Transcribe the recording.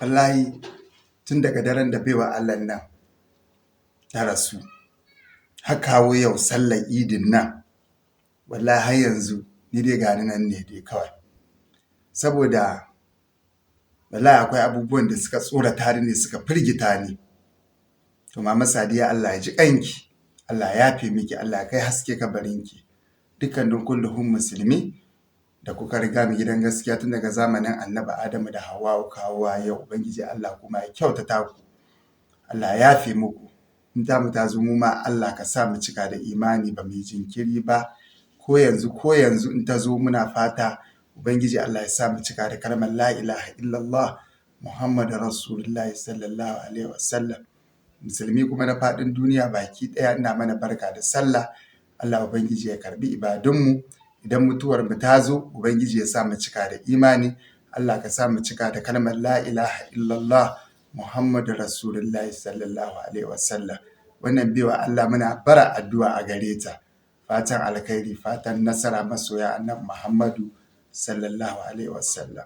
Wallahi tun daga daren da baiwa Allah nan ta rasu har kawo yau sallar idin nan, wallahi har yanzu ni dai gani nan ne dai kawai. Saboda wallahi akwai abubuwan da suka tsorata ni ne suka firgita ni. To Mama Sadiya, Allah ya ji ƙanki, Allah ya yafe miki, Allah ya kai haske kabarinki. Dukkanin kulluhun musulmi da kuka riga mu gidan gaskiya tun daga zamanin Annabi Adamu da Hawwa'u kawowa yau, Ubangiji Allah kuma ya kyautata ku, Allah ya yafe muku. In tamu ta zo mu ma Allah ka sa mu cika da imani, ba mu yi jinkiri ba. Ko yanzu ko yanzu in ta zo, muna fata Ubangiji Allah ya sa mu cika da kalmar la ilaha illallah Muhammadu Rasulullahi sallallahu alaihi wasallam. Musulmi kuma na faɗin duniya baki ɗaya, ina mana barka da sallah. Allah Ubangiji ya karɓi ibadunmu. Idan mutuwar mu ta zo, Ubangiji ya sa mu cika da imani. Allah ka sa mu cika da kalmar la ilaha illallah Muhammadu Rasulullahi sallallahu alaihi wasallam. Wannan baiwa Allah muna bara addu'a a gare ta. Fatan alkhairi, fatan nasara, masoya Annabi Muhammadu sallallahu alaihi wasallam.